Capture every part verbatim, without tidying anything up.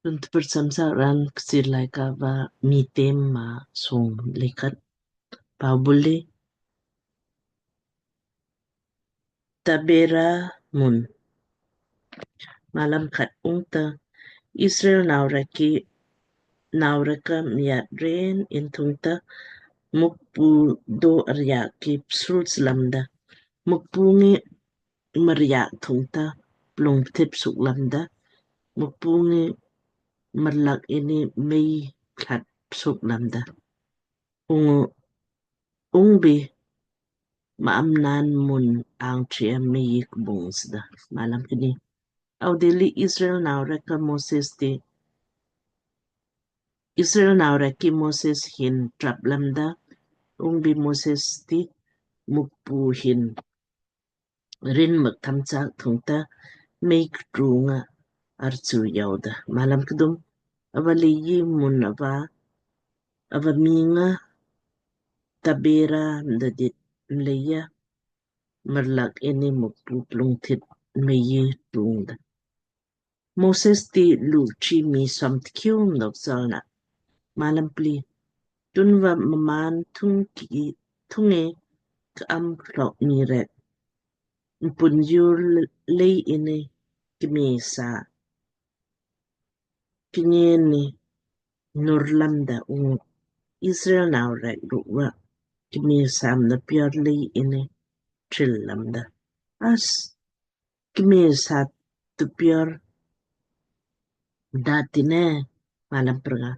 Tun tpur samsa raan Kchiir Laaika va Miitem maa som le khat. Pau bul le Tabera mun. Malam khat. Ungta Israel nau rek ki, nau rek ka miat ren in thungta Mukpu do arya ki psul slamda. Mukpu ngi maria thungta plung pthip suk lamda. Mukpu ngi marlak ini mei klat suk lamda. Ungu ungbi ma amnan mun angchia mei kbung sda. Malam kini. Audili Israel nau rek ka Moses ti, Israel nau rek ki Moses hin trap lamda. Ungbi Moses ti Mukpu hin rin mak tham chak thungta mei ktrunga archu yauda. Malam kdum. Ava leiyi mun ava, ava minga Tabera mdadit mleija marlak ini Mukpu plung thit mei trungda. Moses ti lukchi mii som tkiu mdok salna. Malam pli. Tunva mmaan thung ki thunge ka am klok mii rek mpun yur lei ini kmesa knyeni nur lamda. Ungu Israel nau rek rukva kmesa mna pior lei ini tril lamda. As kmesa tu pior dati ne. Malam pranga.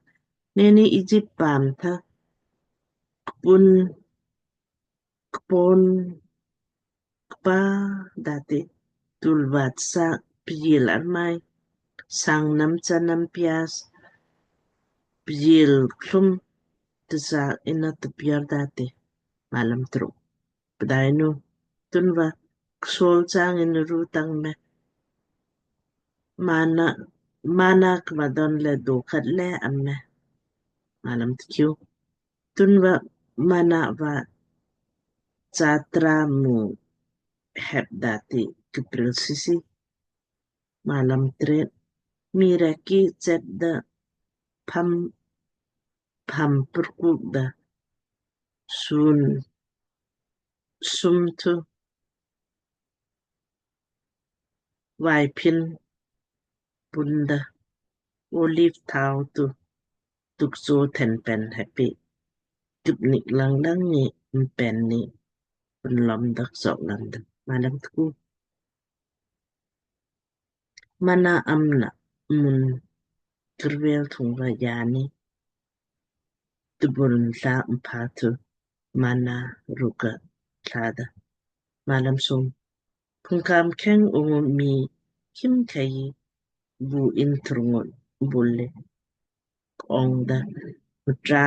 Neni Egypt paam tha kpun kpon kpa dati tulvat sa pijil armai sang nam cha nam pias pijil klum tsa ina tu pior dati. Malam truk. Pdainu tunva ksol chang in ru tang me. Mana, mana kmadon le dokat le amme. Malam tkiu. Tunva mana va chatra mu hep dati kipril sisi. Malam tret. Mii rek ki chet da pham, pham purkuk da sun sum thu vai phin punda olive thau tu tukso then pen hepi kipnik lang lang ni mpen ni pun lom dak sok lam dak. Malam tku. Mana amna mun kirvel thung va yani tubul tla mpa thu mana ruka tlada. Malam som. Phungkam kheng ungu mii khimkhei bu in thrungut bul le kong da. Mtra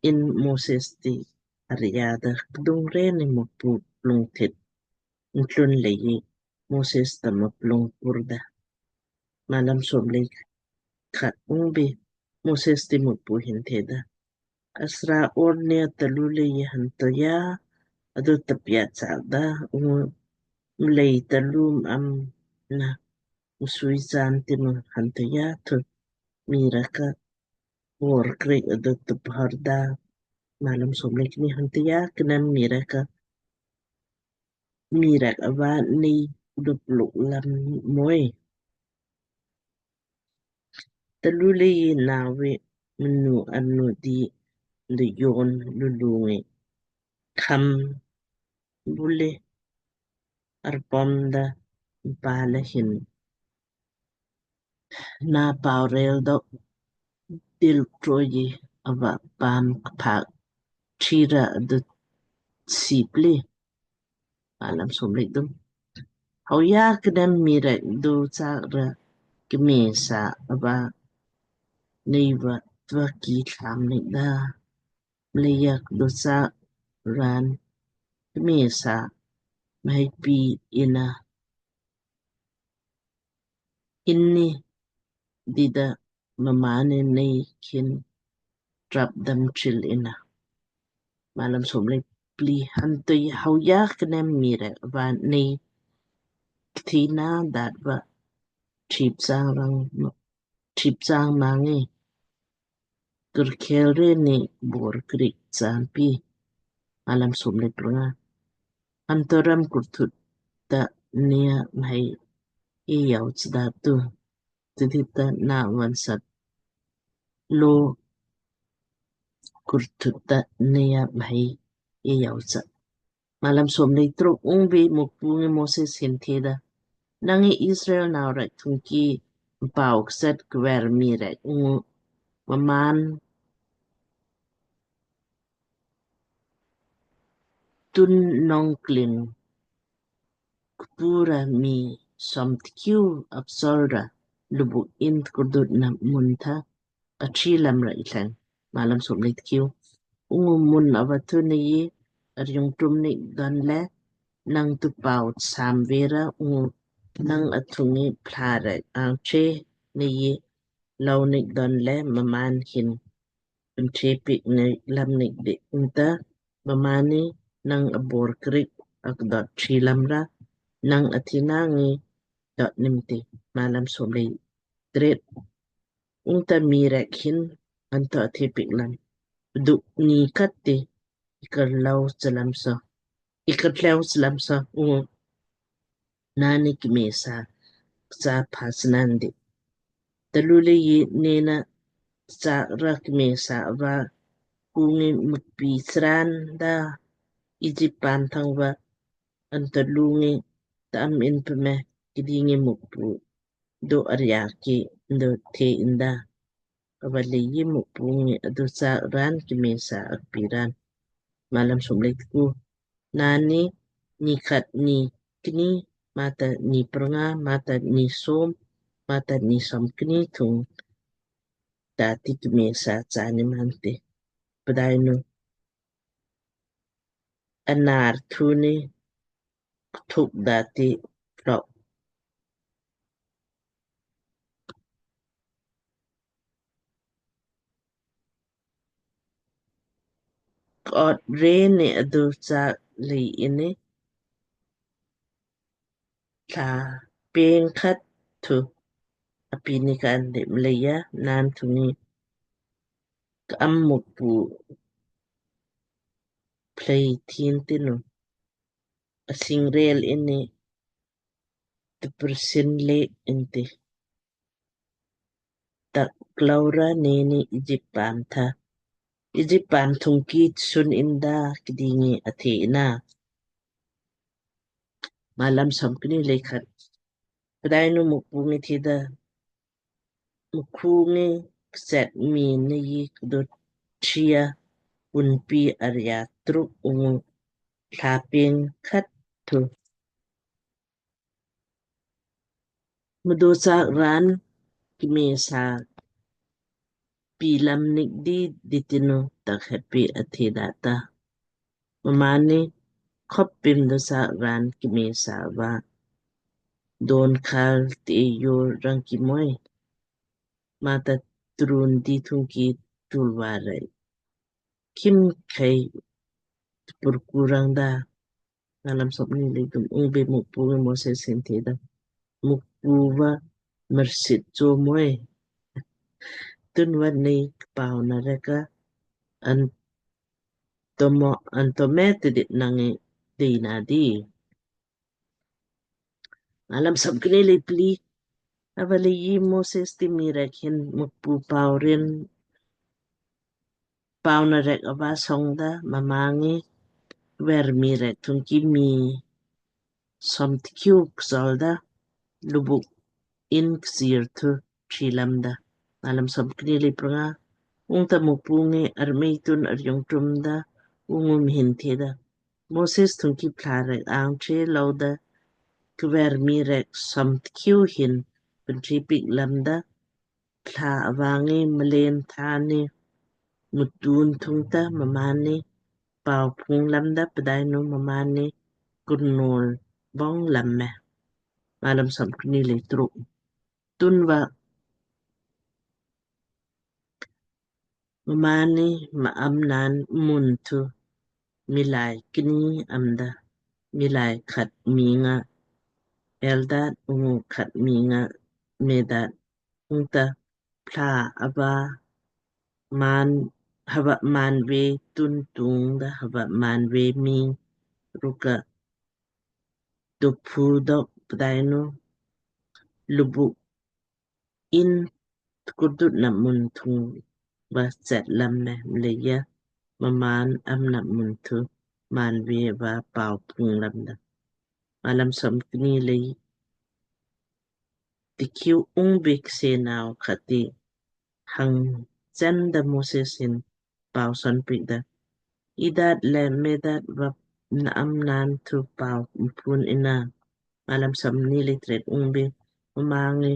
in Moses ti aria da kdung re ni Mukpu plung thit ntlun leiji Moses ta ma plung pur da. Malam som le khat. Ungbi Moses ti Mukpu hin theda, asra or ne talu leiji hantoya adu tapia chak da, ungu mlei talu am na usui chan ti mu hantoya thu mii rek ka or krik adu tuphar da. Malam som le kni. Hantoya knem mii rek ka mii rek ava nei dupluk lam moi. Talu leiji nawi mnu anu di de yon lulu ngi kham bule arpom da mpa le hin na pau rel dok dil troji ava paam kpak chira dut sipli. Malam som le kthum. Hauya knem mii rek du chak ra kmesa ava nei va tva ki tham nik da. Mleija kdu chak raan kmesa mhaipi ina inni dida mmaanni nei khin trap dam tril ina. Malam som le pli. Hantui hauya knem mii rek va nei kthina dat va trip sang rang trip chang mangi kurkhel re ni bor krik champi. Malam som le pranga. Antoram kurthut ta nia mhai e yau chda tu. Tidita na vansat lo kurthut ta nia mhai e yau cha. Malam som le truk. Ungbi Mukpu ngi Moses hin theda, nang ngi Israel nau rek thungki mpau kset kver mi rek ungu maman tun nong kling kpura mi som tkiu apsol ra lubuk in kurdut na mun tha atri lam ra ithleng. Malam som le tkiu. Ungu mun ava thu nei ye ariung tum ni don le nang tu pau sam vera ungu nang athungi phla rek ang che nei ye lau ni don le maman hin pun che pik ni lam ni di unta mamani nang abor krik akdot tri lam ra nang athina ngi dot nimti. Malam som le tret. Ungta mi rek hin anto athe pik lam duk ni kat ti ikar lau chalam so ikar lau chalam so ungu nani kmesa ksa phasnandi. Talu le yi nena ksa ra kmesa va kungi mukpi sran da Egypt pan thang va antalu ngi tam in peme kidi ngi Mukpu do arya ki do the inda. Ava le yi Mukpu ngi adu sa ran kmesa akpi ran. Malam som le tku. Nani ni khat ni kni mata ni pranga mata ni som mata ni som kni thung dati kmesa chani mante. Pdainu anar thuni kthuk dati klok. Kot re ni adu cha lei ini tla peng khat thu apini kan de mleija nan thungi ka am Mukpu plei thin tinu asing rel ini tupursin le inti. Tak klaura neni Egypt paam tha. Egypt paam thungki sun inda kidingi athe ina. Malam som kni le khat. Pdainu Mukpu ngi theda, Mukpu ngi kset mi nei kdo tria unpi arya truk ungu tla peng khat thu mdo sak ran kmesa pilam nik di ditinu tak hepi athe data. Mamani khop pim do sak ran kmesa va don khal te yo rang ki moi. Mata trun di thungki tulva rai. Kim khai tupur kurang da. Malam som kni le thum. Ungbe Mukpu ngi Moses hin theda, Mukpu va mersit cho moi. Tunva nei kpau na reka antomo antome tidit nangi dei na di. Malam som kni le pli. Ava le yi Moses ti mi rek hin Mukpu pau rin pau na rek ava song da mma ngi ver mi rek thungki mi som tkiu ksol da lubuk in ksir thu tri lam da. Malam som kni le pranga. Ungta Mukpu ngi armei tun aryong tum da ungu mhin theda, Moses thungki pla rek ang che lau da kver mi rek som tkiu hin pun tri pik lam da pla avangi mlen thani mutun thungta mamani pau phung lamda pdainu mamani kurnol bong lamme. Malam som kni le truk. Tunva mamani ma am nan mun thu milai kni amda. Milai khat minga Eldad ungu khat minga Medad ungta pla ava man hava manve tun tung da hava manve mii rukka dophu dok pdainu lubuk in tkurdut na mun thung va chet lam me mleija mmaan am na mun thu manve va pau pung lamda. Malam som kni lei tikiu ung bik se nau khati hang chen da Moses hin pau son pik da. Idat le medat va na am naan thu pau mpun ina. Malam som ni lei tret ung bik mma ngi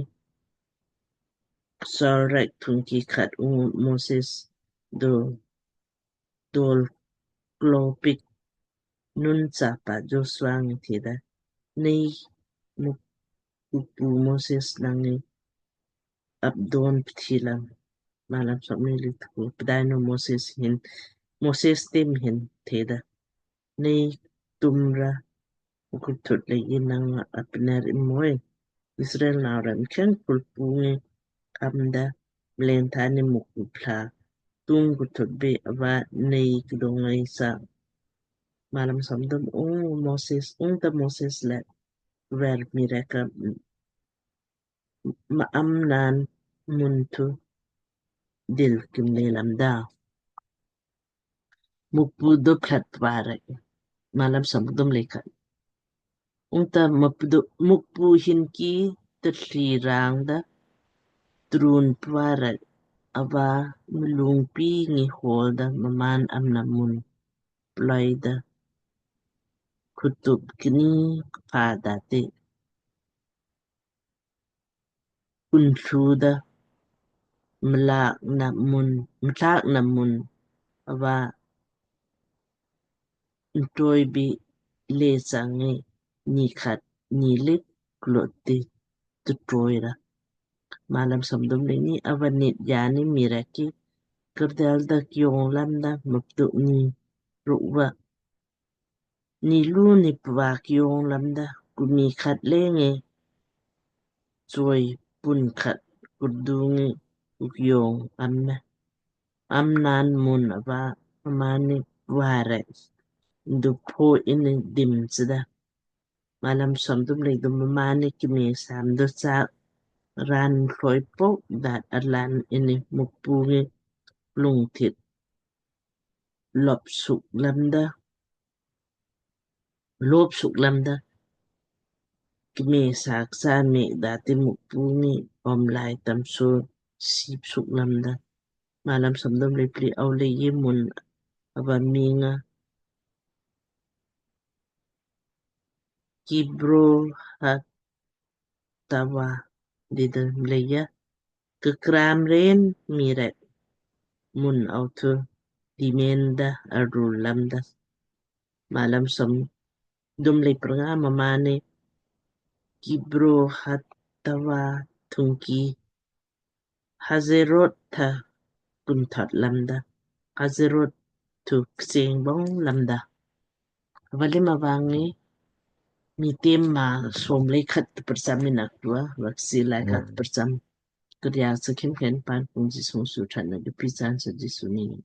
sorek thungki khat ung Moses do dol klo pik Nun chapa Joshua ngi theda, Nei Mukpu Moses nang ngi apdon pthi lam. Malam som ni lei tku pdainu Moses hin Moses tim hin theda, Nei tumra ukurthut lei nang apner imoi Israel nau rem kheng kulpu ngi kamda mlen thani Mukpu pla tung kuthut be ava nei kdongai sa. Malam som dum ung Moses ung ta Moses le ver mii rek ka ma am naan mun thu dil kim le lamda. Mukpu do plat pare. Malam som dum lei khat. Ungta Mukpu hin ki tatli rang da trun pare ava mlung pi ngi hol da mmaan am na mun ploi da khutup kni pa da te kun thlu da mlak na mun mtlak na mun ava ntroi bi le changi ni khat ni lik klot ti tutroi ra. Malam som dum lei ni ava nit yani mii rek ki kardel da kyong lamda maptuk ni rukva ni lu ni pva kyong lamda kumi khat lenge choi pun khat kurdu ngi ukyong amme. Am naan mun ava mmaanni pva rek dupho inni dim chida. Malam som dum lei dum mmaanni kime sam do cha ran thloi pok dat arlan inni Mukpu ngi lung thit lop suk lamda lop suk lamda kime sak sa me dati Mukpu ngi om lai tamso sip suk lamda. Malam som dum lei pli au lei ye mun ava minga Kibro ha tava dida mleija kekram ren mii rek mun au thu dimen da arul lamda. Malam som dum lei prnga mmaanni Kibro ha tava thungki Hazerot tha kunthot lamda. Hazerot thu kseng bong lamda. Valim avangi Miitem maa som lei khat tu prcham minak tua vaksi lei khat tu prcham. Kriya sakhim khen pan pung Jisu su than na dupi chan sa Jisu ni.